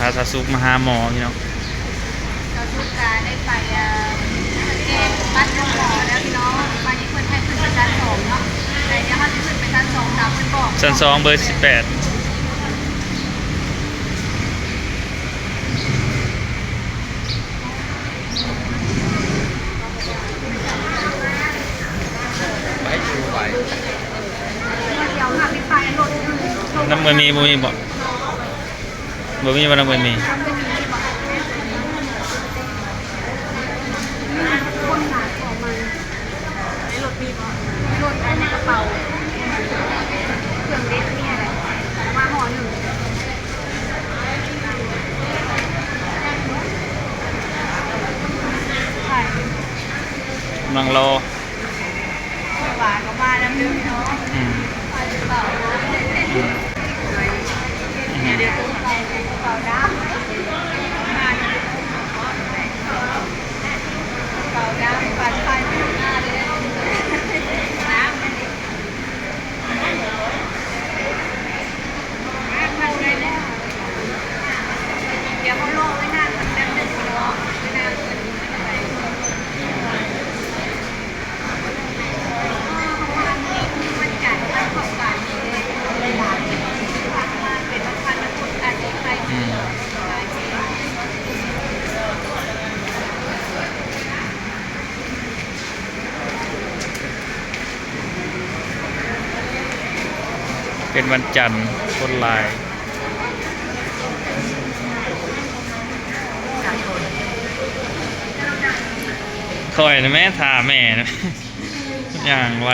ພາສາວສຸກມາຫາໝໍພີ່ນ້ອງ. ສາວສຸກກະໄດ້ໄປ ເອີ ສະແກນບັດໂຮງໝໍແລ້ວພີ່ນ້ອງ. ບາດນີ້ເພິ່ນໃຫ້ຂຶ້ນໄປຊັ້ນສອງເນາະ. ແລ້ວດຽວເຮົາຊິຂຶ້ນໄປຊັ້ນສອງຕາມເພິ່ນບອກ. ຊັ້ນສອງເບີສິບແປດ. ນຳເອີຍມີບໍ່ມີບໍ່? ບໍ່ມີບໍ່ນຳເອີຍມີ? ໃນລົດມີບໍ່? ໃນລົດ ອັນໃນກະເປົາ ເຄື່ອງເດັດມີອະໄລ? ເອົາມາຫໍ່ໜຶ່ງ. ກຳລັງລໍ. ໝວານກໍມານຳເດີພີ່ນ້ອງ. ອືມ ອືມ ອືມ ດຽວເຮົາລໍໄວ້ນານເພິ່ນແປັບໜຶ່ງເນາະ. ເປັນວັນຈັນ ຄົນຫຼາຍ. ຂ້ອຍນະແມ່ ຖ້າແມ່ນະ ຍ່າງໄວ.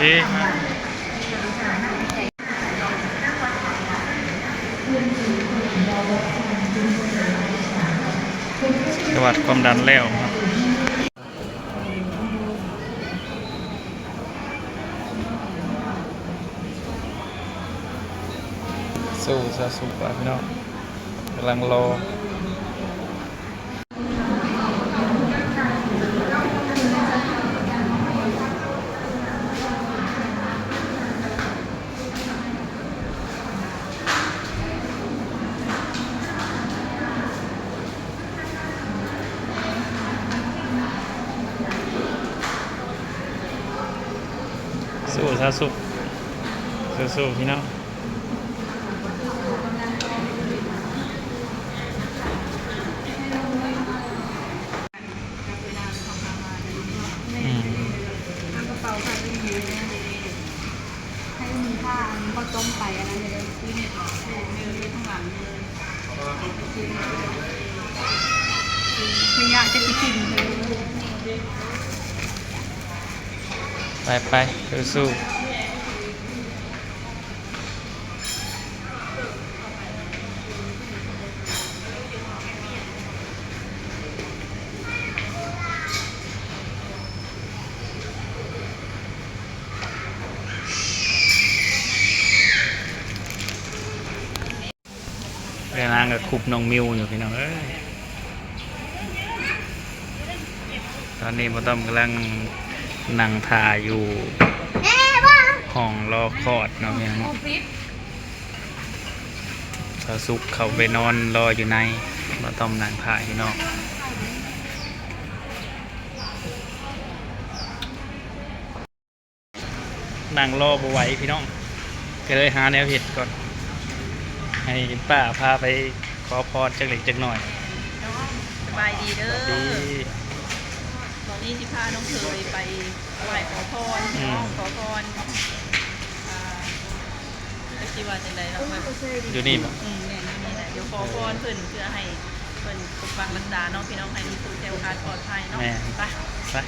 ເອ ກະວັດຄວາມດັນແລ້ວ. ໂຊຊາຊຸບາ ພີ່ນ້ອງ ກຳລັງລໍ. ສູ້ໆ ພີ່ນ້ອງ. ອືມ ໃຫ້ມີຜ້າອັນເຂົ້າຕົ້ມໄປອັນນັ້ນເດີ ຢູ່ໃນ ຢູ່ຂ້າງຫຼັງເດີ ຂະຫຍະຈະໄປຖິ້ມເດີ. ໄປໆ ສູ້ໆ. ແມ່ນາງກໍຄຸບນ້ອງມິວຢູ່ ພີ່ນ້ອງເອີຍ. ຕອນນີ້ບ່າວຕ້ອມກຳລັງນັ່ງຖ້າຢູ່ຫ້ອງລໍຄອດເນາະ ພີ່ນ້ອງເນາະ. ສາວສຸກເຂົ້າໄປນອນລໍຢູ່ໃນ, ບ່າວຕ້ອມນັ່ງຖ້າຢູ່ນອກ. ນັ່ງລໍບໍ່ໄຫວພີ່ນ້ອງ ກໍເລີຍຫາແນວເຮັດກ່ອນ ໃຫ້ປ້າພາໄປຂໍພອນຈັກເລັກຈັກໜ້ອຍ. ສະບາຍດີເດີ ສະບາຍດີ. ຕອນນີ້ຊິພານ້ອງເຄີຍໄປໄຫວ້ຂໍພອນເນາະ ອືມ ຂໍພອນ ອ່າ ຈັກຊິວ່າຈັ່ງໃດເນາະ ຢູ່ນີ້ບໍ? ອືມ ແມ່ນ ຢູ່ນີ້ແຫຼະ. ດຽວຂໍພອນເພິ່ນ ເພື່ອໃຫ້ເພິ່ນປົກປັກຮັກສາເນາະ ພີ່ນ້ອງ ໃຫ້ມີຜູ້ແຄ້ວຄາດປອດໄພເນາະ. ແມ່ນ ໄປ ໄປ. ເ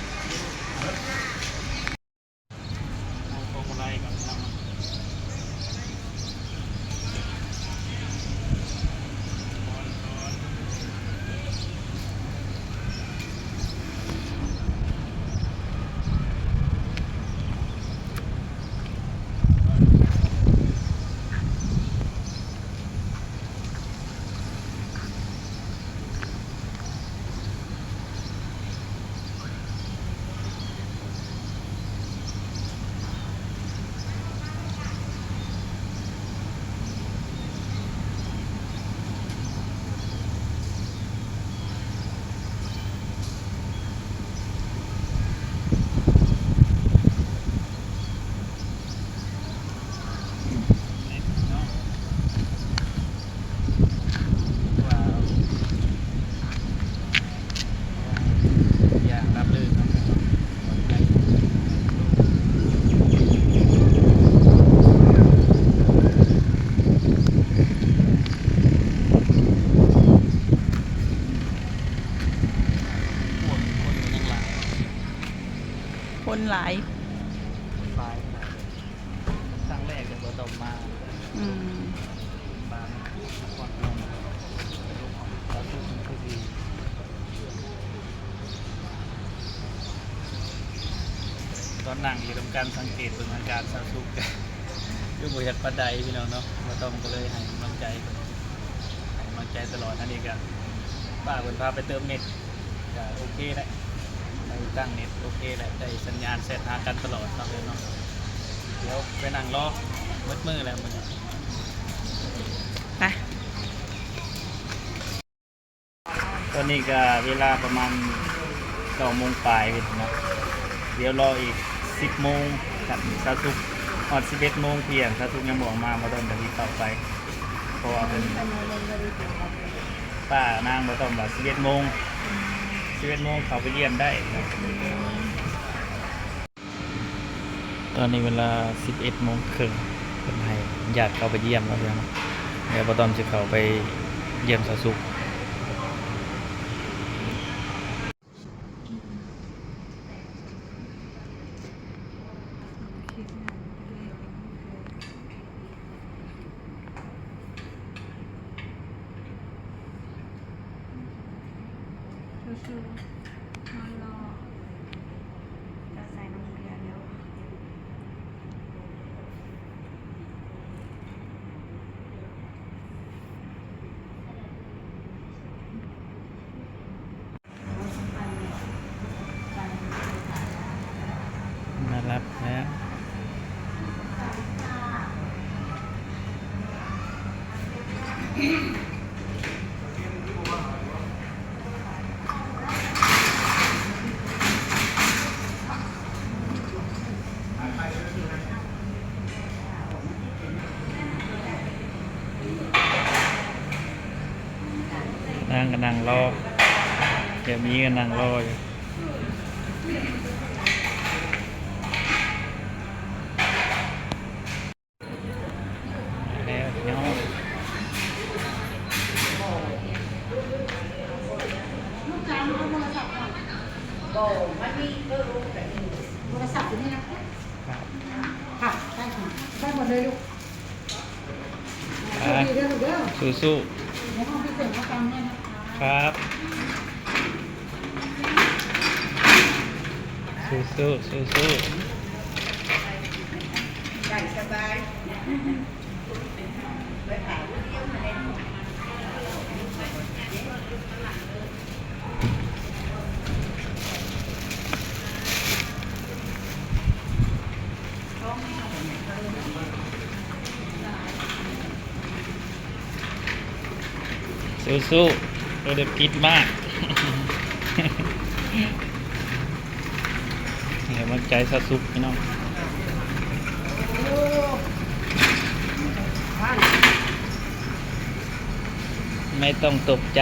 ຫຼາຍ ຫຼາຍຂະໜາດ ຄັ້ງແລກເລີຍບໍ່ຕ້ອງມາ. ອືມ ມານະຄອນພະນົມ ຊາວຊຸກຄືຊິ ຕອນນັ່ງຢູ່ນຳກັນ ສັງເກດເບິ່ງອາການຊາວຊຸກ ຄືບໍ່ຢາກປານໃດພີ່ນ້ອງເນາະ. ບໍ່ຕ້ອງກໍເລີຍໃຫ້ກຳລັງໃຈເພິ່ນ ໃຫ້ກຳລັງໃຈຕະຫຼອດ. ອັນນີ້ກໍປ້າເພິ່ນພາໄປເຕີມເນັດ ກະໂອເຄແຫຼະ ໄດ້ຕັ້ງເນັດໂອເຄແຫຼະ ໄດ້ສັນຍານແຊັດຫາກັນຕະຫຼອດເນາະ ເນາະ. ດຽວໄປນັ່ງລໍໝົດມື້ແລ້ວມື້ນີ້ ໄປ. ຕອນນີ້ກະເວລາປະມານເກົ້າໂມງປາຍເນາະ ດຽວລໍອີກສິບໂມງ ຄັນຊາວສຸກຮອດສິບເອັດໂມງທ່ຽງ ຊາວສຸກຍັງບໍ່ອອກມາ ບໍ່ຕ້ອງກະຊິເຂົ້າໄປ ເພາະວ່າເພິ່ນ ປ້ານາງບໍ່ຕ້ອງວ່າສິບເອັດໂມງ ສິບເອັດໂມງເຂົ້າໄປຢ້ຽມໄດ້. ຕອນນີ້ເວລາສິບເອັດໂມງເຄິ່ງ ເພິ່ນໃຫ້ຍາດເຂົ້າໄປຢ້ຽມແລ້ວເນາະ ແລ້ວບໍ່ຕ້ອງຊິເຂົ້າໄປຢ້ຽມຊາວສຸກ. ມາຮັບແລ້ວ ນາງກໍນັ່ງລໍ ແບບນີ້ກໍນັ່ງລໍຢູ່. ມາແລ້ວພີ່ນ້ອງ ລູກຈານເອົາໂທລະສັບກ່ອນ ບໍ່ ມັນມີເບີລູກແບບນີ້ ໂທລະສັບຢູ່ນີ້ນະ ຄັບ ຄ່ະ ໄດ້ຄ່ະ ໄດ້ໝົດເລີຍລູກ. ອ່າ ໂຊກດີເດີລູກເດີ ສູ້ໆ ໃນຫ້ອງພິເສດເຮົາຕາມແມ່ນະຄະ ຄັບ ສູ້ໆ ສູ້ໆ ໄດ້ສະບາຍ. ສູ້ໆ ບໍ່ໄດ້ຜິດມາກ ໃຫ້ກຳລັງໃຈຊາວສຸກພີ່ນ້ອງ ໄມ່ຕ້ອງຕົກໃຈ.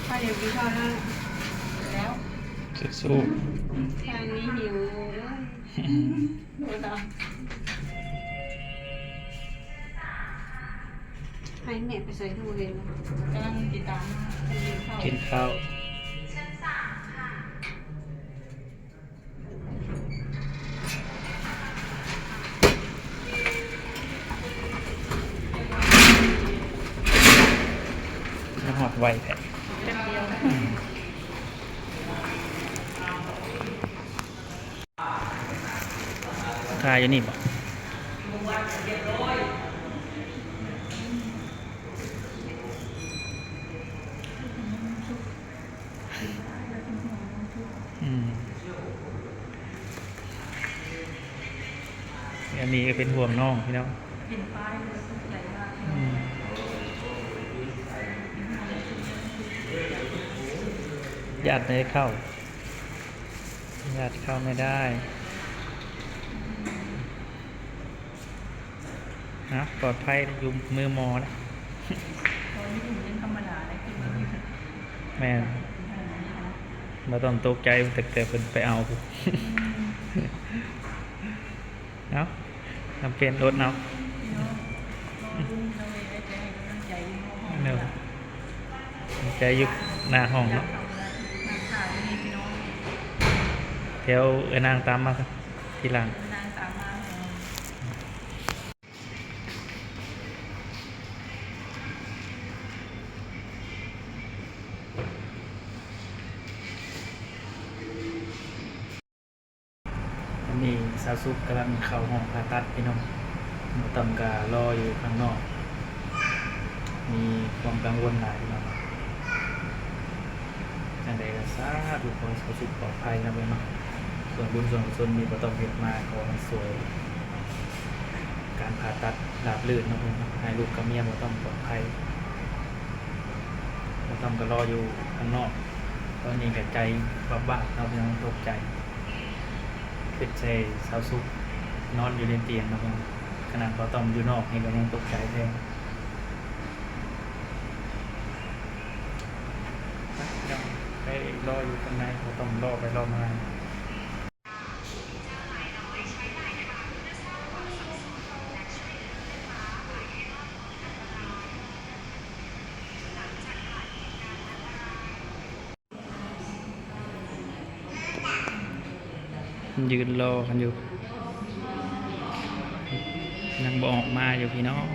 ຂ້ອຍຢາກກິນເຂົ້າແລ້ວ ສູ້ໆ ຂ້ອຍມີຫິວ ໃຫ້ແມ່ໄປໃສ່ຕູ້ເຫັນ ກຳລັງຕິດຕາມ ກິນເຂົ້າ ກິນເຂົ້າ. ມາຮອດໄວແທ້ ແປັບດຽວ ຖ່າຍຢູ່ນີ້ບໍ? ອືມ ອັນນີ້ກໍເປັນຫ່ວງນ້ອງພີ່ນ້ອງ ເປັນປ້າຍເລີຍ ອືມ. ญาติไม่ให้เข้า ญาติเข้าไม่ได้ นะ ปลอดภัย อยู่มือหมอนะ ตอนนี้ผมยังธรรมดานะ กินไม่ดี แม่น บ่ต้องตกใจ ตั้งแต่เพิ่นไปเอา อืม เนาะ จำเป็นอดเอา พี่น้อง รอลุ้นกันเลย ได้แต่ให้กำลังใจอยู่เนาะ เนาะ กำลังใจอยู่หน้าห้องเนาะ นักข่าวอยู่นี่พี่น้อง เดี๋ยวเอื้อยนางตามมาทีหลัง เอื้อยนางตามมา อันนี้สาวสุขกำลังเข้าห้องผ่าตัดพี่น้อง บ่าวต้อมก็รออยู่ข้างนอก มีความกังวลหลายพี่น้อง จั่งใดก็สาธุ ขอให้สาวสุขปลอดภัยนะพี่น้อง ส่วนบุญส่วนกุศลที่บ่าวต้อมเฮ็ดมา ขอให้ช่วยการผ่าตัดราบรื่นนะพี่น้อง ให้ลูกกับเมียบ่าวต้อมปลอดภัย บ่าวต้อมก็รออยู่ข้างนอก ตอนนี้ก็ใจวาบๆ เนาะพี่น้อง ตกใจ คิดใส่สาวสุขนอนอยู่ในเตียงเนาะ ขนาดบ่าวต้อมอยู่นอกนี่ก็ยังตกใจแท้ ไป ไปรออยู่ข้างใน บ่าวต้อมรอไปรอมา ยืนรอกันอยู่ ยังบ่ออกมาอยู่พี่น้อง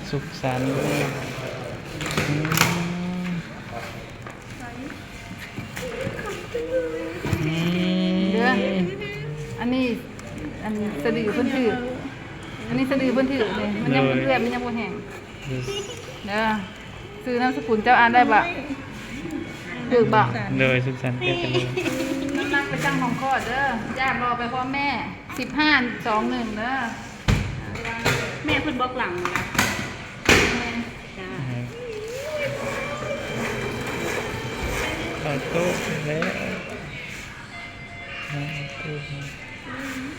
สุขสันต์ อืม อืม เด้อ อันนี้ อันสะดือเพิ่นถืก อันนี้สะดือเพิ่นถืกนี่ มันยังบ่เปื่อย มันยังบ่แห้ง เด้อ ชื่อนามสกุลเจ้าอ่านได้บ่ ถืกบ่ โดย สุขสันต์เกิดกันเลย น้ำหนักประจำห้องคลอดเด้อ ญาติรอไปพร้อมแม่ สิบห้า สองหนึ่ง เด้อ แม่เพิ่นบอกหลังนะ แม่ จ้า ขอโต๊ะแล้ว ขอโต๊ะ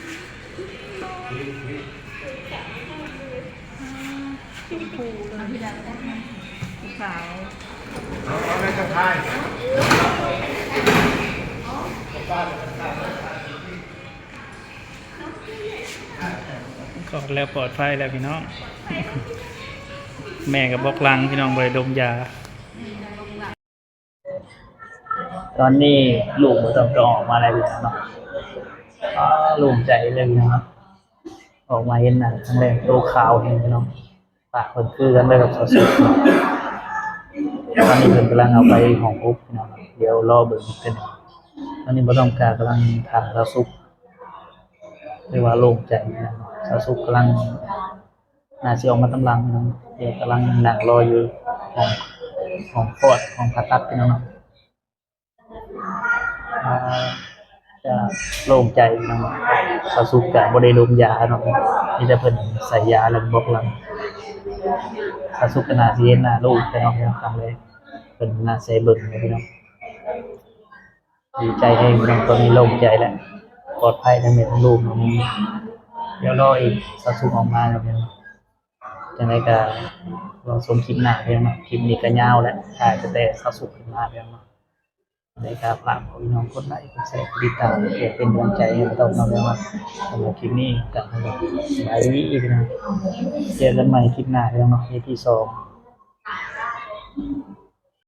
ชมพูเลย ขาว คลอดแล้วปลอดภัยแล้วพี่น้อง แม่ก็บอกหลังพี่น้อง บ่ได้ดมยา ตอนนี้ลูกบ่าวต้อมก็ออกมาแล้วพี่น้องเนาะ อ่า โล่งใจเลยพี่น้องเนาะ ออกมาเห็นหน้าครั้งแรก โตขาวแฮงพี่น้อง ปากเพิ่นคือกันเลยกับสาวสุขเนาะ ตอนนี้เพิ่นกำลังเอาไปห้องอบพี่น้อง เดี๋ยวรอเบิ่งกัน ตอนนี้บ่าวต้อมก็กำลังถ่าสาวสุข ถือว่าโล่งใจพี่น้อง สาวสุขกำลัง น่าสิออกมาตามหลังพี่น้อง เดี๋ยวกำลังนั่งรออยู่ห้อง ห้องคลอด ห้องผ่าตัดพี่น้องเนาะ อ่า จะโล่งใจพี่น้อง สาวสุขก็บ่ได้ดมยาเนาะ มีแต่เพิ่นใส่ยาแล้วบอกหลัง สาวสุขก็น่าสิเห็นหน้าลูกไปเนาะ ครั้งแรก เพิ่นน่าสิเบิ่งนะพี่น้อง ดีใจแฮงพี่น้อง ตอนนี้โล่งใจแล้ว ปลอดภัยทั้งแม่ทั้งลูกเนาะ เดี๋ยวรออีก สาวสุขออกมาแล้วพี่น้อง จั่งใดก็รอชมคลิปหน้าพี่น้องเนาะ คลิปนี้ก็ยาวแล้ว ถ่ายตั้งแต่สาวสุขขึ้นมาพี่น้องเนาะ จั่งใดก็ฝากพี่น้องกดไลก์ กดแชร์ กดติดตาม เพื่อเป็นกำลังใจให้พวกเราเนาะพี่น้องเนาะ สำหรับคลิปนี้ก็สบายดีพี่น้อง เจอกันใหม่คลิปหน้าพี่น้องเนาะ อีพีสอง